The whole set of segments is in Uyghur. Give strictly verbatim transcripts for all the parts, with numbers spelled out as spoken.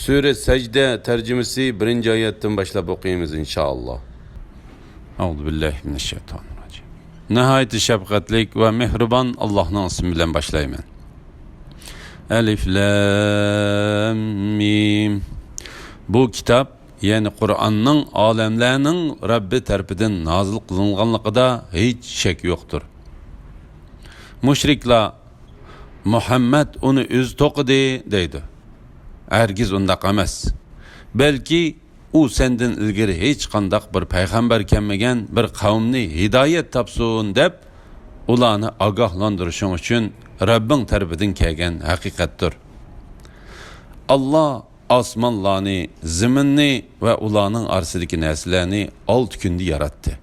سۈرە سەجدە تەرجىمىسى بىرىنچى ئايەتتىن باشلاپ ئوقۇيمىز، ئىنشائاللا. ئەئۇزۇ بىللاھى مىنەششەيتانىررەجىم. ناھايىتى شەپقەتلىك ۋە مېھرىبان ئاللاھنىڭ ئىسمى بىلەن باشلايمەن. ئەلىف لام مىم. بۇ كىتاب، يەنى قۇرئاننىڭ ئالەملەرنىڭ رەببى تەرىپىدىن نازىل قىلىنغانلىقىدا ھېچ شەك يوقتۇر. مۇشرىكلار، مۇھەممەد ئۇنى ئۆزى توقۇدى، دەيدۇ. ھەرگىز ئۇنداق ئەمەس. بەلكى ئۇ سەندىن ئىلگىرى ھېچقانداق بىر پەيغەمبەر كەلمىگەن بىر قەۋمنى ھىدايەت تاپسۇن دەپ، ئۇلارنى ئاگاھلاندۇرۇشۇڭ ئۈچۈن رەببىڭ تەرىپىدىن كەلگەن ھەقىقەتتۇر. ئاللا ئاسمانلارنى، زېمىننى ۋە ئۇلارنىڭ ئارىسىدىكى نەرسىلەرنى ئالتە كۈندە ياراتتى.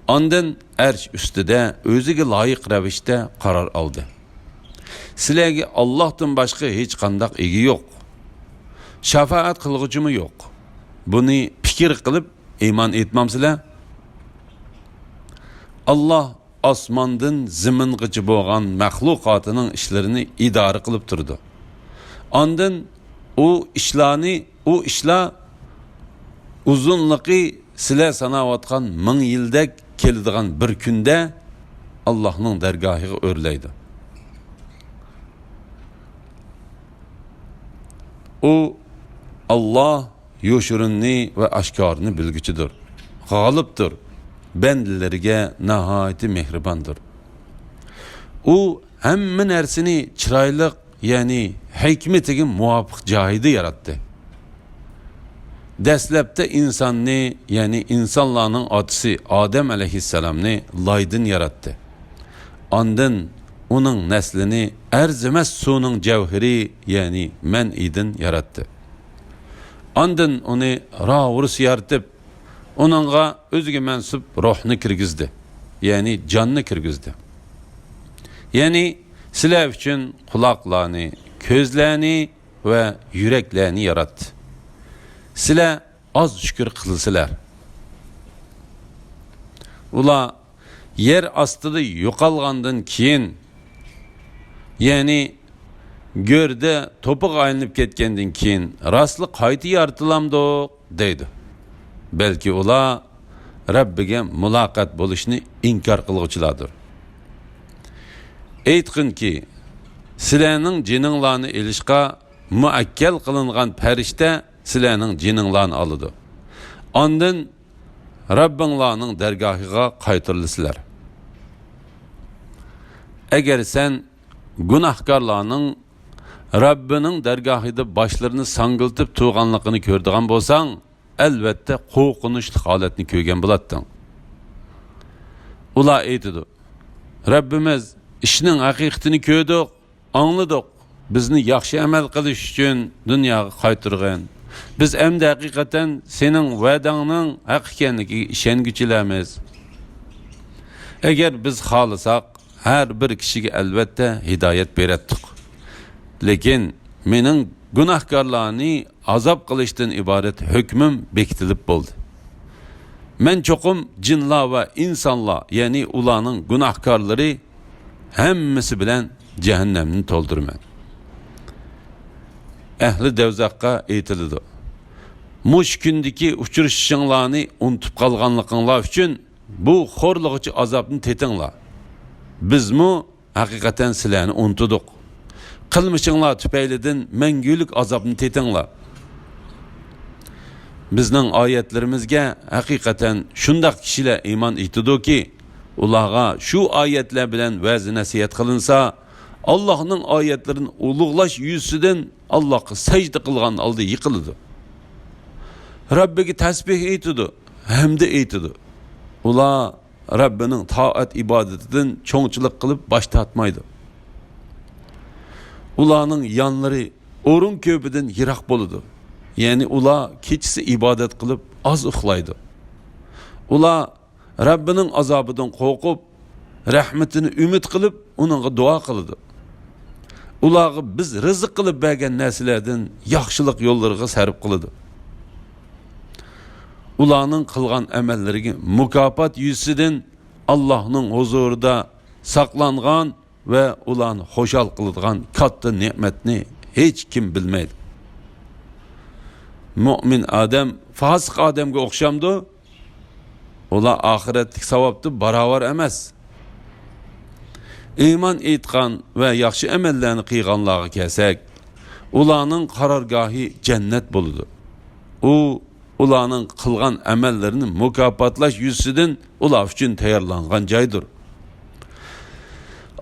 ئاندىن ئەرش ئۈستىدە ئۆزىگە لايىق رەۋىشتە قارار ئالدى. سىلەرگە ئاللاھتىن باشقا ھېچقانداق ئىگە يوق. شاپائەت قىلغۇچىمۇ يوق. بۇنى پىكىر قىلىپ ئىمان ئېيتمامسىلەر؟ ئاللاھ ئاسماندىن زېمىنغىچە بولغان مەخلۇقاتىنىڭ ئىشلىرىنى ئىدارە قىلىپ تۇرىدۇ. ئاندىن ئۇ ئىشلارنى، ئۇ ئىشلار ئۇزۇنلۇقى سىلەر ساناۋاتقان مىڭ يىلدەك كېلىدىغان بىر كۈندە ئاللاھنىڭ دەرگاھىغا ئۆرلەيدۇ. ئۇ، ئاللاھ يوشۇرۇننى ۋە ئاشكارىنى بىلگۈچىدۇر، غالىبتۇر، بەندىلىرىگە ناھايىتى مېھرىباندۇر. ئۇ ھەممە نەرسىنى چىرايلىق، يەنى ھېكمىتىگە مۇۋاپىق جايىدا ياراتتى. دەسلەپتە ئىنساننى، يەنى ئىنسانلارنىڭ ئاتىسى ئادەم ئەلەيھىسسالامنى لايدىن ياراتتى. ئاندىن ئۇنىڭ نەسلىنى ئەرزىمەس سۇنىڭ جەۋھىرى، يەنى مەنئىدىن ياراتتى. ئاندىن ئۇنى راۋۇرۇس يارىتىپ، ئۇنىڭغا ئۆزىگە مەنسۇپ روھنى كىرگۈزدى، يەنى جاننى كىرگۈزدى. يەنى سىلەر ئۈچۈن قۇلاقلارنى، كۆزلەرنى ۋە يۈرەكلەرنى ياراتتى. سىلەر ئاز شۈكۈر قىلسىلەر. ئۇلار يەر ئاستىدا يوقالغاندىن كېيىن، يەنى گۆردە توپىغا ئايلىنىپ كەتكەندىن كېيىن راستلا قايتا يارىتىلامدۇق دەيدۇ. بەلكى ئۇلار رەببىگە مۇلاقات بولۇشنى ئىنكار قىلغۇچىلاردۇر. ئېيتقىنكى، سىلەرنىڭ جېنىڭلارنى ئېلىشقا مۇئەككەل قىلىنغان پەرىشتە سىلەرنىڭ جېنىڭلارنى ئالىدۇ. ئاندىن رەببىڭلارنىڭ دەرگاھىغا قايتۇرۇلىسىلەر. ئەگەر سەن گۇناھكارلارنىڭ رەببىنىڭ دەرگاھىدا باشلىرىنى ساڭگىلىتىپ تۇرغانلىقىنى كۆرىدىغان بولساڭ، ئەلۋەتتە قورقۇنچلۇق ھالەتنى كۆرگەن بولاتتىڭ. ئۇلار ئېيتىدۇ، رەببىمىز، ئىشنىڭ ھەقىقىتىنى كۆردۇق، ئاڭلىدۇق. بىزنى ياخشى ئەمەل قىلىش ئۈچۈن دۇنياغا قايتۇرغىن. بىز ئەمدى ھەقىقەتەن سېنىڭ ۋەدەڭنىڭ ھەق ئىكەنلىكىگە ئىشەنگۈچىلەرمىز. ئەگەر بىز خالىساق، ھەر بىر كىشىگە ئەلۋەتتە ھىدايەت بېرەتتۇق. لېكىن مېنىڭ گۇناھكارلارنى ئازاب قىلىشتىن ئىبارەت ھۆكمۈم بېكىتىلىپ بولدى. مەن چوقۇم جىنلار ۋە ئىنسانلار، يەنى ئۇلارنىڭ گۇناھكارلىرى ھەممىسى بىلەن جەھەننەمنى تولدۇرىمەن. ئەھلى دەۋزەخقە ئېيتىلىدۇ، مۇشۇ كۈندىكى ئۇچرىشىشىڭلارنى ئۇنتۇپ قالغانلىقىڭلار ئۈچۈن بۇ خورلىغۇچى ئازابنى تېتىڭلار. بىزمۇ ھەقىقەتەن سىلەرنى ئۇنتۇدۇق. قىلمىشىڭلار تۈپەيلىدىن مەڭگۈلۈك ئازابنى تېتىڭلار. بىزنىڭ ئايەتلىرىمىزگە ھەقىقەتەن شۇنداق كىشىلەر ئىمان ئېيتىدۇكى، ئۇلارغا شۇ ئايەتلەر بىلەن ۋەز-نەسىھەت قىلىنسا، ئاللاھنىڭ ئايەتلىرىنى ئۇلۇغلاش يۈزىسىدىن ئاللاھقا سەجدە قىلغان ھالدا يىقىلىدۇ. رەببىگە تەسبىھ ئېيتىدۇ، ھەمدە ئېيتىدۇ. ئۇلار رەببىنىڭ تائەت ئىبادىتىدىن چوڭچىلىق قىلىپ باش تارتمايدۇ. ئۇلارنىڭ يانلىرى ئورۇن كۆپىدىن يىراق بولىدۇ. يەنى ئۇلار كېچىسى ئىبادەت قىلىپ ئاز ئۇخلايدۇ. ئۇلار رەببىنىڭ ئازابىدىن قورقۇپ، رەھمىتىنى ئۈمىد قىلىپ ئۇنىڭغا دۇئا قىلىدۇ. ئۇلارغا بىز رىزىق قىلىپ بەرگەن نەرسىلەردىن ياخشىلىق يوللىرىغا سەرپ قىلىدۇ. ئۇلارنىڭ قىلغان ئەمەللىرىگە مۇكاپات يۈزىسىدىن ئاللاھنىڭ ھۇزۇرىدا ساقلانغان ۋە ئۇلارنى خۇشال قىلىدىغان كاتتا نېمەتنى ھېچكىم بىلمەيدۇ. مۆمىن ئادەم فاسىق ئادەمگە ئوخشامدۇ؟ ئۇلار ئاخىرەتلىك ساۋابتا باراۋەر ئەمەس. ئىمان ئېيتقان ۋە ياخشى ئەمەللەرنى قىلغانلارغا كەلسەك، ئۇلارنىڭ قارارگاھى جەننەت بولىدۇ. ئۇ ئۇلارنىڭ قىلغان ئەمەللىرىنى مۇكاپاتلاش يۈزىسىدىن ئۇلار ئۈچۈن تەييارلانغان جايدۇر.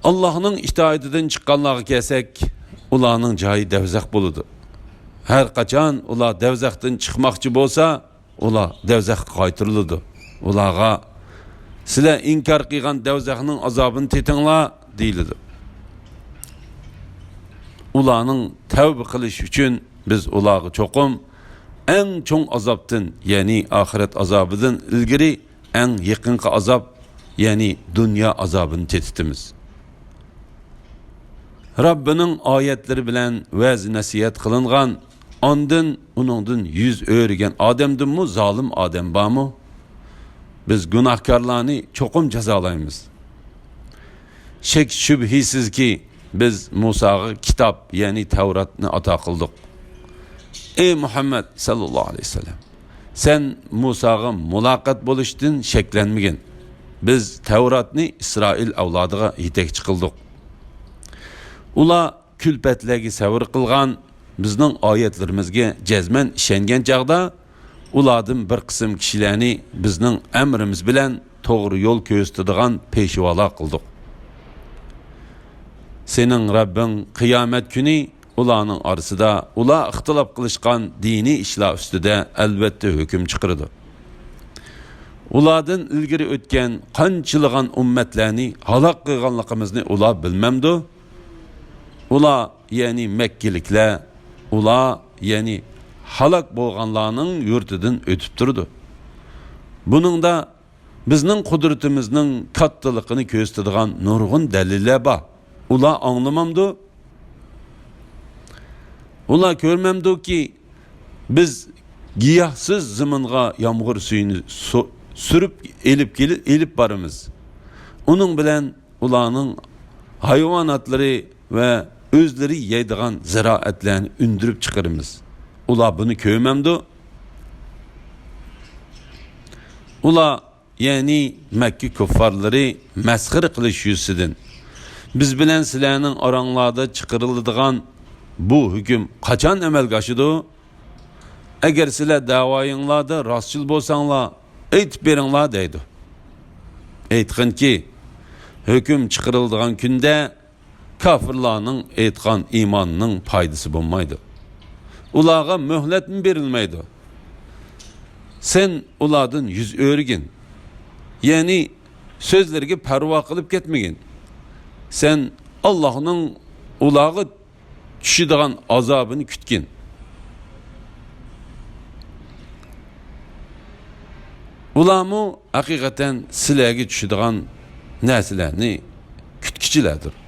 ئاللاھنىڭ ئىتائىتىدىن چىققانلارغا كەلسەك، ئۇلارنىڭ جايى دەۋزەخ بولىدۇ. ھەر قاچان ئۇلار دەۋزەختىن چىقماقچى بولسا، ئۇلار دەۋزەخكە قايتۇرۇلىدۇ. ئۇلارغا، «سىلەر ئىنكار قىلغان دەۋزەخنىڭ ئازابىنى تېتىڭلار» دېيىلىدۇ. ئۇلارنىڭ تەۋبە قىلىشى ئۈچۈن بىز ئۇلارغا چوقۇم ئەڭ چوڭ ئازابتىن، يەنى ئاخىرەت ئازابىدىن ئىلگىرى ئەڭ يېقىنقى ئازاب، يەنى دۇنيا ئازابىنى تېتىتىمىز. رەببىنىڭ ئايەتلىرى بىلەن ۋەز-نەسىھەت قىلىنغان، ئاندىن ئۇنىڭدىن يۈز ئۆرۈگەن ئادەمدىنمۇ زالىم ئادەم بارمۇ؟ بىز گۇناھكارلارنى چوقۇم جازالايمىز. شەك-شۈبھىسىزكى، بىز مۇساغا كىتاب، يەنى تەۋراتنى ئاتا قىلدۇق. ئەي مۇھەممەد ساللاللاھۇ ئەلەيھى ۋەسەللەم، سەن مۇساغا مۇلاقات بولۇشتىن شەكلەنمىگىن. بىز تەۋراتنى ئىسرائىل ئەۋلادىغا يېتەكچى قىلدۇق. ئۇلار كۈلپەتلەرگە سەۋر قىلغان، بىزنىڭ ئايەتلىرىمىزگە جەزمەن ئىشەنگەن چاغدا، ئۇلاردىن بىر قىسىم كىشىلەرنى بىزنىڭ ئەمرىمىز بىلەن توغرا يول كۆرسىتىدىغان پېشۋالار قىلدۇق. سېنىڭ رەببىڭ قىيامەت كۈنى ئۇلارنىڭ ئارىسىدا ئۇلار ئىختىلاپ قىلىشقان دىنىي ئىشلار ئۈستىدە ئەلۋەتتە ھۆكۈم چىقىرىدۇ. ئۇلاردىن ئىلگىرى ئۆتكەن قانچىلىغان ئۈممەتلەرنى ھالاك قىلغانلىقىمىزنى ئۇلار بىلمەمدۇ؟ ئۇلار، يەنى مەككىلىكلەر، ئۇلار، يەنى ھالاك بولغانلارنىڭ يۇرتىدىن ئۆتۈپ تۇرىدۇ. بۇنىڭدا بىزنىڭ قۇدرىتىمىزنىڭ كاتتىلىقىنى كۆرسىتىدىغان نۇرغۇن دەلىللەر بار. ئۇلار ئاڭلىمامدۇ؟ ئۇلار كۆرمەمدۇكى، بىز گىياھسىز زېمىنغا يامغۇر سۈيىنى سۇ-، سۈرۈپ ئېلىپ كېلىپ، ئېلىپ بارىمىز. ئۇنىڭ بىلەن ئۇلارنىڭ ھايۋاناتلىرى ۋە ئۆزلىرى يەيدىغان زىرائەتلەرنى ئۈندۈرۈپ چىقىرىمىز. ئۇلار بۇنى كۆرمەمدۇ؟ ئۇلار، يەنى مەككە كۇففارلىرى مەسخىرە قىلىش يۈزىسىدىن، «بىز بىلەن سىلەرنىڭ ئاراڭلاردا چىقىرىلىدىغان بۇ ھۆكۈم قاچان ئەمەلگە ئاشىدۇ؟ ئەگەر سىلەر دەۋايىڭلاردا راستچىل بولساڭلار، ئېيتىپ بېرىڭلار» دەيدۇ. ئېيتقىنكى، ھۆكۈم چىقىرىلىدىغان كۈندە كاپىرلارنىڭ ئېيتقان ئىمانىنىڭ پايدىسى بولمايدۇ. ئۇلارغا مۆھلەتمۇ بېرىلمەيدۇ. سەن ئۇلاردىن يۈز ئۆرۈگىن. يەنى سۆزلىرىگە پەرۋا قىلىپ كەتمىگىن. سەن ئاللاھنىڭ ئۇلارغا چۈشىدىغان ئازابىنى كۈتكىن. ئۇلارمۇ ھەقىقەتەن سىلەرگە چۈشىدىغان نەرسىلەرنى كۈتكۈچىلەردۇر.